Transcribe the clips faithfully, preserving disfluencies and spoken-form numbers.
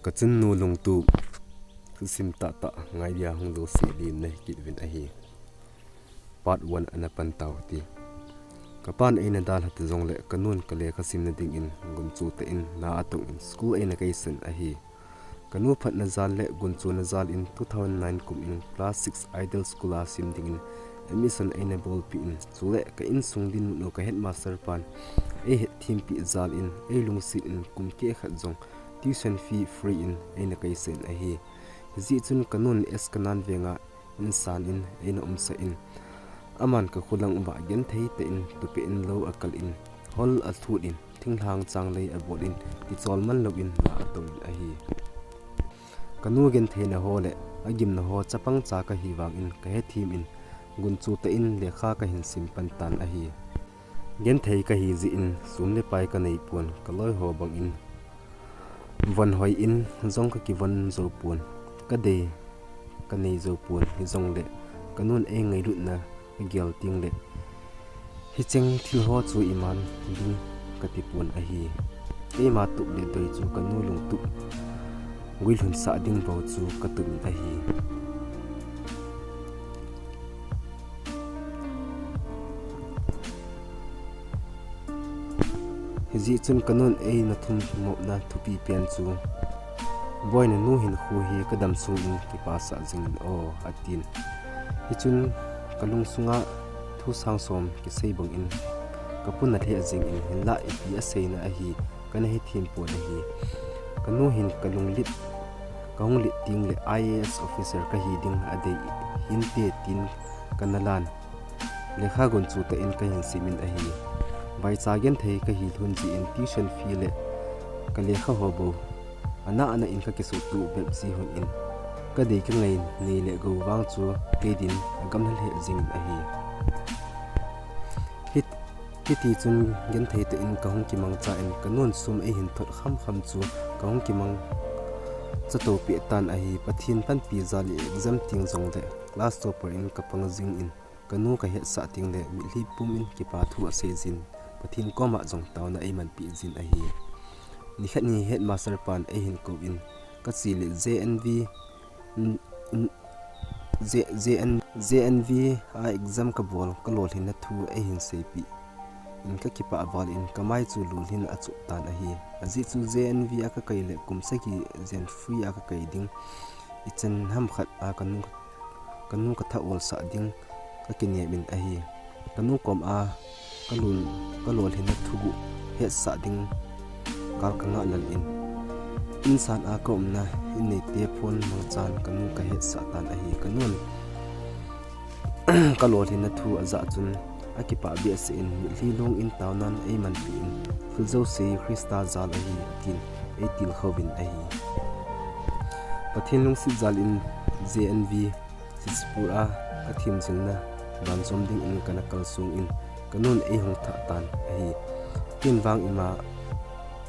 Kachunnu lungtup, thusim tahtah ngai dia hung jouse lim nahi kit uvin ahi. Part one ana pan tau hite. Kapan eina dalha ta jongle kanun kalekha simna dingin gunchu tah in na atong in school eina kaisan ahi. Kanu phatna jal le gunchuna jal in two thousand nine kum in class six Idol School a sim dingin admission eina bolpeh in, chule ka insung dinmun u ka headmaster pan eihet thempi jal in, eilungset in kum keh khat jong tuition fee free in eina kaisan ahi. Hijeh chun kanun S Kanan Venga insan in eina umsah in, aman kakholang uva genthei tah in tupeh in lou akal in, hol athut in, thinglhang changlei abol in, kichol man louvin na atong in ahi. Kanu gentheina ho le agimna ho chapang cha kahi vangin kahethim in, gunchu tah in lekha kahin sim pan tan ahi. Genthei kahi jeh in sum le pai kanei pon, kaloi ho bangin von hoi in jong kakivon jou pon, kadei kanei jou pon, hijongle kanun eingailutna kagel tengle hicheng thil ho chu iman ding kati pon ahi. Keima tup le doi chu kanu lungtup guilhunsah ding bou chu katup in ahi. Hijeh chun kanun eina thumopna thupi pen chu, Boi, nanu hinkho hi kadam sung in kipasah jingin o, atin. Hichun kalungsunga thu sang som kisei bangin kapuna lheh jengin, hinlah ipi aseina ahi kana hethem pon ahi. Kanu hin kalunglit, kahung lit tengle I A S officer kahi ding adei hinte tin kana lan. Lekha gunchu tah in kahin sim in ahi. Vaicha genthei kahi lhon jeh in tuition fee le kalekha ho bou ana ana in kakisuhtoh bep jeh hon in, kadei kangai nei le gou vang chu kei din agamla lheh jengin ahi. Hit-, hitichun genthei tah in kahung kimangcha in, kanun sum eihin thot khamkham chu kahung kimangcha toupeh tan ahi. Pathen panpi jal in exam teng jongle class topper in kapang jingin, kanu kahetsah tengle mitlhi pumin kipa thu asei jin, Pathen koma jong taona eimanpeh jin ahi. Nikhat ni headmaster pan eihin kouvin, kache le J N V, J N V a exam kabol kalolhinna thu eihin seipeh in, kakipah val in kamai chu lolhin achuh tan ahi. Ajeh chu J N V a kakai le kum sagi jen free a kakai ding, ichan ham khat a kanu, kanu katha olsah ding kakinem in ahi. Kanu koma kalolhinna thuguh hetsah ding gal kangah lel in, insan a kaumna in neite phone mangchan kanu kahetsah tan ahi. Kanun kalolhinna thu ajah chun akipah behseh in, mitlhi long in taonan eimanpeh in, thil jouse Christa jal ahi atin, eitilkhouvin ahi. Pathen lungset jal in J N V Sisipur a kathemjilna banjom dingin kana kalsong in, kanun eihung thah tan ahi. Ken vang ima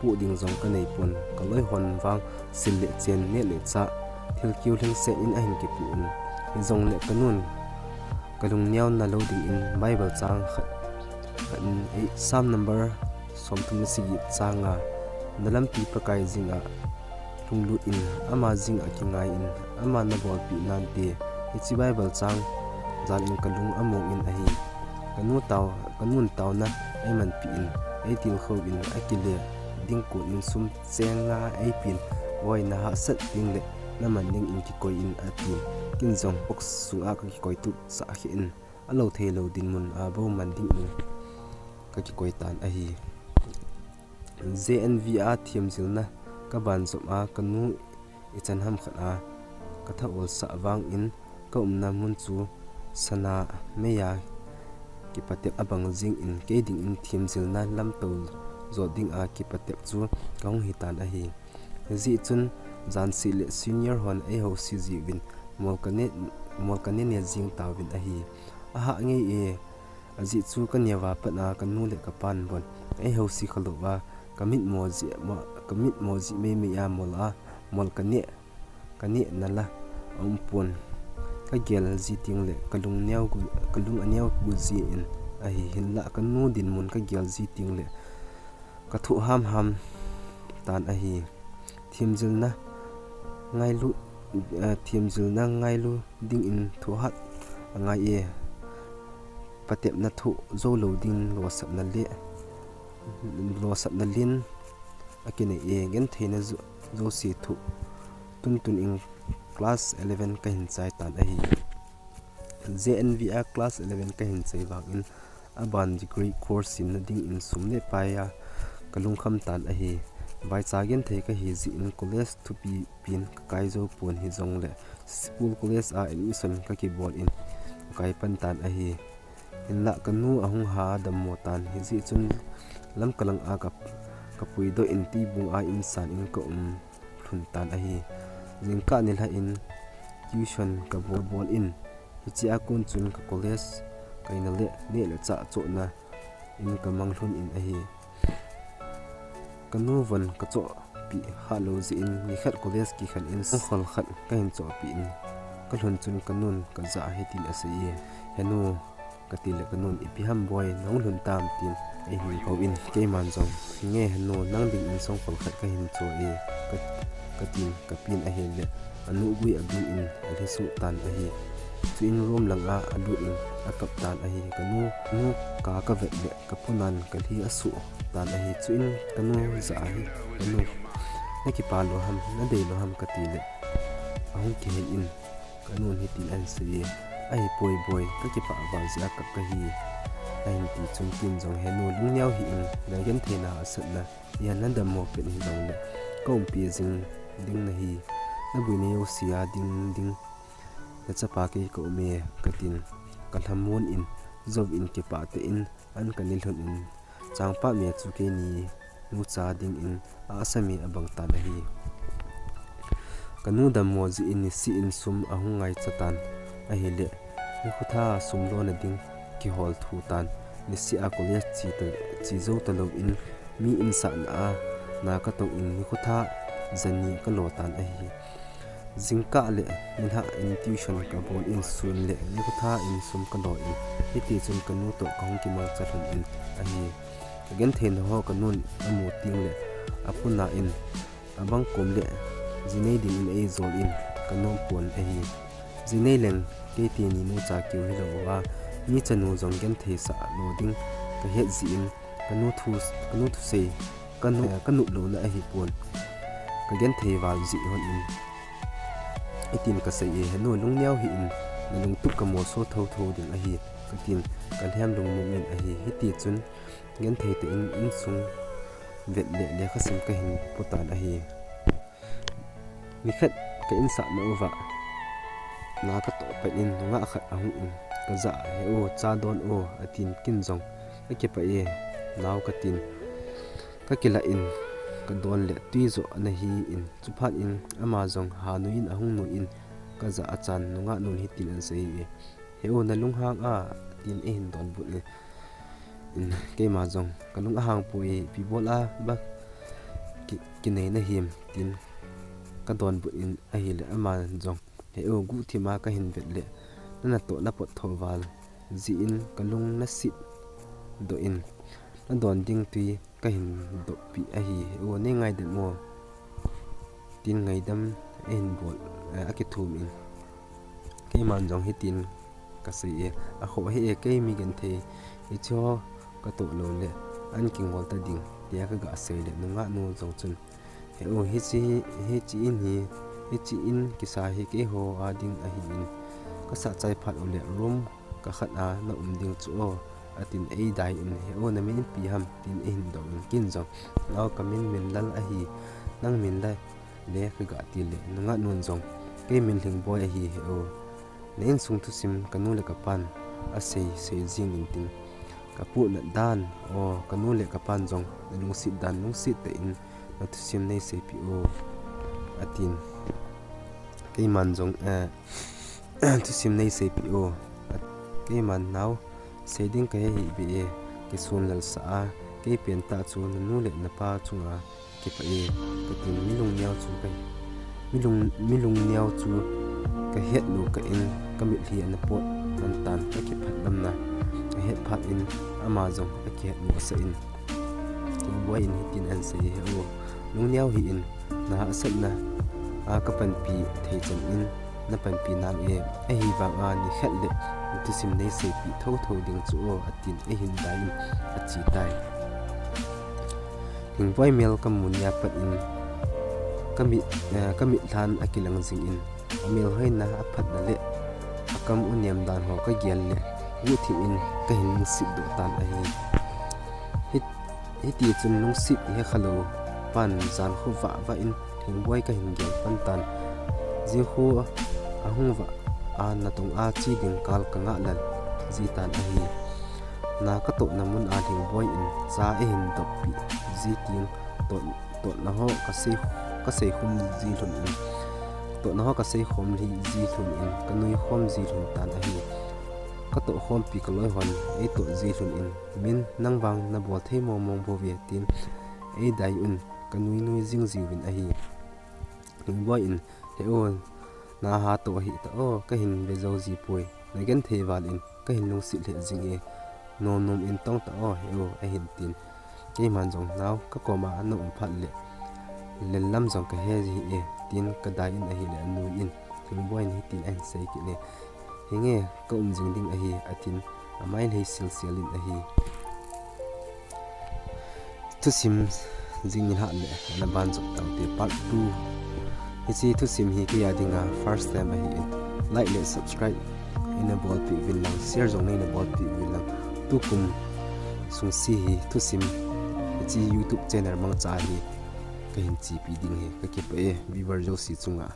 poh ding jong kanei pon, kaloi hon vang sil le chen, neh le chah, thil kiu lhingset in ahin kipoh in, hijongle kanun kalungneona lou dingin Bible chang khat, khat in, Psalm number somthum le sagi chang nga, nalampi Pakai jinga lunglut in, ama jinga kingai in, ama nabolpeh nante, hiche Bible chang jal in kalung among in ahi. Kanu tao, kanun taona eimanpeh in, eitilkhou in, akile ding kon in sum cheng nga eipen, Boi, nahahsat tengle naman dingin kikoi in atin, ken jong box sunga kakikoi tup sah khen, alou theilou dinmun a bou man dingin kakikoi tan ahi. J N V a themjilna kabanjom a kanu ichan ham khat a katha olsah vangin kaumna mun chu sana meiya kipatep abang jingin kei dingin themjilna lamtou jot dinga kipatep chu kahung hitan ahi. Hijeh chun janseh le senior hon eihouse jiuvin mol kane, mol kane ne jing tauvin ahi. Ahah ngei e, ajeh chu kaneo a pat a kanu le kapan bon eihouse khalouva, kamitmo jeh, kamitmo jeh meimei a mol a, mol kane, kaneh nala aumpon. Kagel ji tengle kalung neo gu, kalung aneo gu jin ahi, hinlah kanu dinmun kagel ji tengle kathoh hamham tan ahi. Themjilna Ngailu, eh, themjilna ngailu dingin thohhat angai e. Patepna thoh jou lou ding losapna le, losapna len akinei e. Gentheina jo-, jouse thoh tuntun in class eleven kahin chai tan ahi. J N V a class eleven kahin chai vangin aban degree course simna dingin sum le pai a kalungkham tan ahi. Vaicha genthei kahi jeh in college thupi pin kakai jou pon, hijongle school college a admission kakibol in kakai pan tan ahi. Hinlah kanu ahung ha dammo tan, hijeh chun Lamka lang a ka, kapuidoh in Tuibung a insan in kaum lhun tan ahi. Jingkah nilhah in tuition kabol bol in, hichea kon chun ka college kaina le neh le chah chohna in kamang lhon in ahi. Kanu von kachohpeh khalou jeh in nikhat college kikhen in songkhol khat kahin chohpeh in kalhun chun kanun kajah hitin asei e, "Henu," katile kanun, "Ipi ham boi, nahung lhun tam?" tin eihin kou in, keiman jong, "Nge henu, nang dingin songkhol khat kahin choh e," ka, katin kapen ahile anuhgui abin in alhi suh tan ahi. Chuin room lang a alut in akap tan ahi. Kanu, nu ka kavet le kapunan kalhi asuh tan ahi. Chuin kanu jah ahi, "Kanu, nakipah lou ham, nadei lou ham?" katile ahung kihei in kanun hitin ahin sei e, "Ahipoi boi, kakipah val jeh a kap kahi," ahin ti chun ken jong, "Henu, lungneo hih in, nagentheina hahsatna, iha nadammo pet hijongle kaumpi jing ding nahi, nabuina jouse a ding ding nachapa kei kaum e," katin kalhamon in, jouvin kipah tah in an kanei lhon in, changpah me chu keini nucha dingin ahsa me abang tan ahi. Kanu dammo jeh in nisih in sum ahung ngaicha tan ahile, nikho tha sum lona ding kihol thu tan. Nisih a college che ta, che jou talou in mi insahna a na katong in nikho tha jani kalo tan ahi. Jingkah le nilhah in tuition kabol in sun le nikho tha in sum kalo in, hiti chun kanu toh kahung kimangcha lhon in ahi. Kagentheina ho kanun amu tengle apuna in abang kom le jinei dingin eijol in kanom pon ahi. Jinei leng keiteni nucha keu hilou uva, mi chanu jong gentheisah lou ding kahet jeh in kanu thu, kanu thusei, kanu, eh, kanop louna ahipon, kagenthei val jeh hon in hitin kasei e, "Henu, lungneo hih in, nalungtup kamolso thotho ding ahi," katin kalhem lungmong in ahi. Hiti chun genthei tah in insung vet le lekhasim kahin po tan ahi. Nikhat ka insahna uva na katoh pet in nungah khat ahung in kajah a, "He u, cha don u," atin, ken jong, "Kakipah e nao," katin kakilah in kadon le twi joh ana hi in, chuphat in ama jong ha nui in ahung nui in kajah a chan nungah nun hitin ahin sei e, "He u, nalunghang a?" tin eihin donbut in, in keima jong, "Kalung ahang poi, ipi bol a ba ki, kinei nahim?" tin kadonbut in ahile ama jong, "He u, guhthim a kahin vet le nanatoh napot tho val jeh in kalung nasit doh in nadon ding twi kahin dohpeh ahi, he u, neingaidam o," tin ngaidam ahin bol, eh, akithum in. Keiman jong hitin kasei e, "Akhoh hih e, kei mi genthei, hiche ho katoh lou le an kingol ta ding," tia kaga sei le nungah nu jong chun, "He u, hiche, hiche in hi, hiche in kisa hi keiho a ding ahi in, kasah chai phat u le room kakhat a na um ding chu o," atin eidai in, "He u, namin ipi ham?" tin eihin dong in, ken jong, "Nao, kamin Minlal ahi, nang min la?" le kaga ti le nungah nun jong, "Kei min Lhingboi ahi, he u. Na insung thusim kanu le kapan asei, sei jing in tin, kapuhnat dan, o, kanu le kapan jong nalungset dan, lungset tah in nathusim neiseipeh o," atin. Keiman jong, eh, "Thusim neiseipeh o," at, keiman, "Nao, sei ding kahe hih beh e, kisun lel sah a, kei pen tah chu nanu le napa chunga kipah e," katin, mi lungneo chu ka, mi lung, mi lungneo chu kahet lou kah in kamitlhi ana pot man tan, kakiphat lamna ahet phat in ama jong akihet lou asah in, Lhingboi in hitin ahin sei e, "He u, lungneo hih in, nahahsatna a ka panpi thei chan in na panpi nang e, ahivang a nikhat le thusim nei seipi thotho ding chu o, atin eihin dai in ache tai. Lhingboi mel ka mu nia pat in ka mit, eh, ka mit lhan a kilang jing in, a mel hoina, a phatna le a kam u nem dan ho ka gel le, guhthim in ka hin lungset doh tan ahi. Hit, hiti chun lungset he khalou pan jan khu vah vah in Lhingboi ka hin gel pan tan. Jing khu a hung vah a natong a che ding kal ka ngah lal ji tan ahi. Na ka tohna mun a Lhingboi in cha eihin doppi ji tin toh, tohna ho ka sei, ka sei khum ji lhun in, tohna ho ka sei khom lhi ji lhun in, ka nui khom ji lhun tan ahi. Ka toh khompi ka loi hon ei toh ji lhun in, min nang vang na bol thei mong mong bou ve tin ei dai un, ka nui nui jing jiuvin ahi. Lhingboi in, he o, na ha toh ahi ta o, ka hin ve jou ji poi, na genthei val in ka hin lungset lheh jing e, nom nom in tong ta o, he o, ahin tin. Keiman jong nao ka koma na um phat le, lel lam jong ka he ji e, tin ka dai in ahile anui in Lhingboi in hitin ahin sei kit e, he nge ka um jing ding ahi, atin amai lhei sil sil in ahi. Thusim jing in hat le ana ban jop tau te part two. Hiche thusim hi kei a dinga first time ahi in, like le subscribe eina bolpeh uvin lang, share jong neina bolpeh uvin lang. Tukum sung se hi thusim hiche YouTube channel mangcha hi ka hin chepi ding ahi, ka kipah e viewer jouse chunga.